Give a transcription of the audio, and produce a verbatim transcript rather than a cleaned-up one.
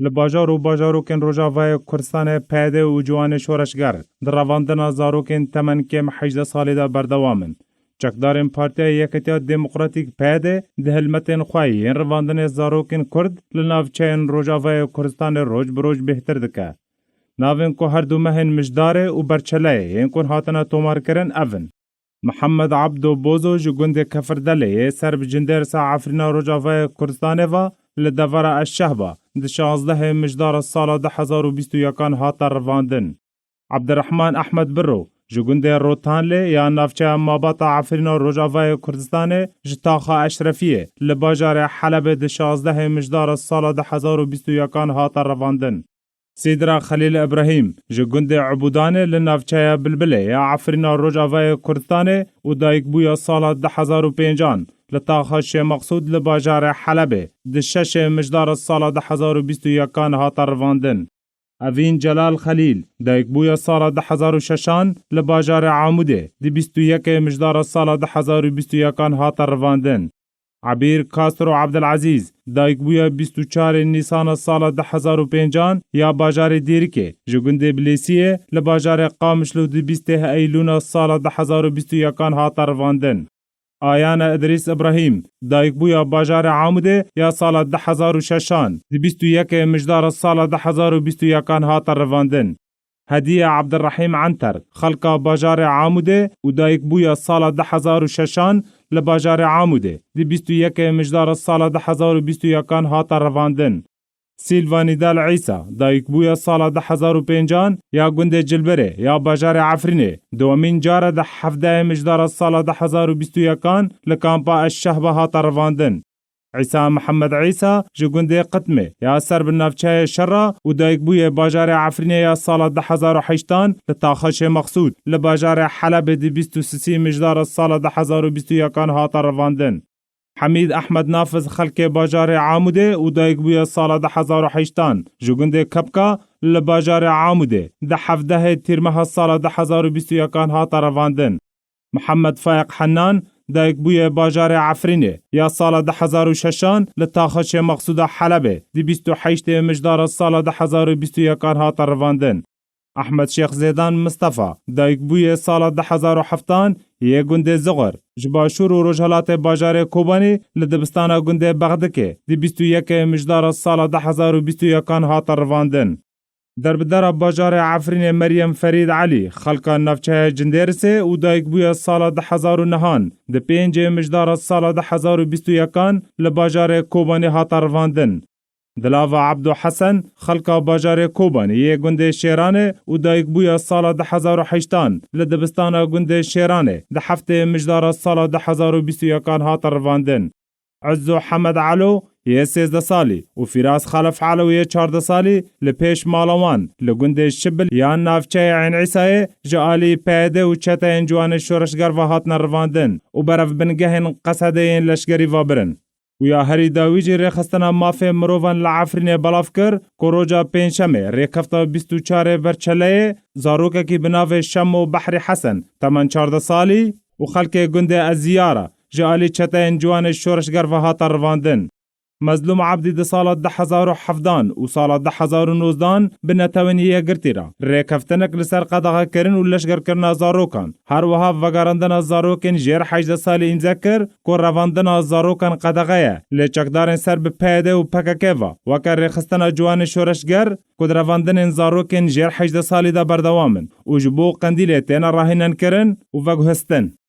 Li bajar û bajarokên Rojavayê Kurdistanê P Y D û ciwanê şoreşger di revandina zarokên temen kêm hejdeh salî de berdewam in. Çekdarên Partiya Yeketiya Demokratîk P Y D di hilmetên xwe yên revandinê zarokên Kurd li navçeyên Rojavayê Kurdistanê roj bi roj bêhtir dike. Navên ku her du mehên Mijdarê û Berçeleyê yên ku hatine tomarkirin ev in: Mihemed Abdo Bozo ji gundê Kefirdelê yê ser bi Cindêrsa Efrîna Rojavayê Kurdistanê ve li devera Eşşehba di şazdehê Mijdara sala du hezar û bîst û yekan hate revandin. Ebdirehman Ehmed Biro ji gundê Rotanlê ya navçeya Mabata Efrîna Rojavayê Kurdistanê ji taxa Eşrefiyê li bajarê Helebê di şazdehê Mijdara sala du hezar û bîst û yekan hate revandin. Sîdra Xelîl Îbrahîm ji gundê Ubûdanê li navçeya Bilbilê ya Efrîna Rojavayê Kurdistanê û dayikbûya sala du hezar û pêncan li taxa Şêmexsûd li bajarê Helebê di şeşê Mijdara sala du hezar û bîst û yekan hate revandin. Evîn Celal Xelîl, dayikbûya sala du hezar û şeşan li bajarê Amûdê, di bîst û yekê Mijdara sala du hezar û bîst û yekan hate revandin. Ebîr Castro Abdilezîz, dayikbûya bîst û çarê Nîsana sala du hezar û pêncan ya bajarê Dêrikê, ji gundê Bilêsiyê li bajarê Qamişlo di bîstê Eylûna sala du hezar û bîst û yekan hate revandin. Ayana Idrîs Îbrahîm, dayikbûya bajarê Amûdê ya sala du hezar û şeşan, di bîst û yekê Mijdara sala du hezar û bîst û yekan hate revandin. Hediye Ebdirehîm Enter, xelka bajarê Amûdê û dayikbûya sala du hezar û şeşan li bajarê Amûdê, di bîst û yekê Mijdara sala du hezar û bîst û yekan hate revandin. Sîlva Nîdal Îsa, dayikbûya sala du hezar û pêncan ya gundê Cilbirê ya bajarê Efrînê, dewemîn car e di hevdehê Mijdara sala du hezar û bîst û yekan li kampa Eşşehba hate revandin. Îsa Mihemed Îsa ji gundê Qitmê ya ser bi navçeyê Şera û dayikbûyê bajarê Efrînê ya sala du hezar û heştan li taxa Şêmexsûd li bajarê Helebê di bîst û sisî Mijdara sala du hezar û bîst û yekan hate revandin. Hemîd Ehmed Nafiz, xelkê bajarê Amûdê û dayikbûya sala du hezar û heştan, ji gundê Kepka li bajarê Amûdê di hevdehê Tîrmeha sala du hezar û bîst û yekan hate revandin. Mihemed Fayiq Hennan, dayikbûyê bajarê Efrînê ya sala du hezar û şeşan li taxa Şêmexsûda Helebê, di bîst û heştê Mijdara sala du hezar û bîst û yekan hate revandin. Ehmed Şêx Zêdan Mistefa, dayikbûyê sala du hezar û heftan yê gundê Zixur, ji başûr û rojhilatê bajarê Kobanî li dibistana gundê Bexdikê, di bîst û yekê Mijdara sala du hezar û bîst û yekan hate revandin. Derbidera bajarê Efrînê Meryem Ferîd Elî, xelka navçeya Cindêrisê û dayikbûya sala du hezar û nehan, di pêncê Mijdara sala du hezar û bîst û yekan li bajarê Kobanê hate revandin. Dilava Ebdo Hesen, xelka bajarê Kobanê yê gundê Şêranê û dayikbûya sala du hezar û heştan li dibistana gundê Şêranê, di heftê Mijdara sala du hezar û bîst û yekan hate revandin. Ezzo Hemed Elo yê sêzdeh salî û Fîraz Xelef Elo yê çardeh salî li pêş mala wan li gundê Şibil ya navçeyê Eyn Îsayê ji alî P Y D û çeteyên ciwanê şoreşger ve hatine revandin û berev bingehên Qesedê yên leşkerî ve birin. Û ya herî dawî jî rêxistina mafê mirovan li Efrînê belav kir ku roja Pêncşemê rêkefta bîst û çarê Berçeleyê zarokekî bi navê Şemo Behrî Hesen, temen çardeh salî û xelkê gundê Eziyara ji alî çeteyên ciwanê şoreşger ve hate revandin. Mezlûm Ebdî di sala du hezar û hevdan û sala du hezar û nozdan bi Netewên Yekgirtî re rêkeftinek li ser qedexekirin û leşgerkirina zarokan, her wiha vegerandina zarokên jêr hejdeh salî îmze kir ku revandina zarokan qedexe ye, lê çekdarên ser bi P Y D û P K K ve weke rêxistina ciwanê şoreşger ku di revandinên zarokên jêr hejdeh salî de berdewam in û ji bo Qendîlê têne rahînenkirin û veguhestin.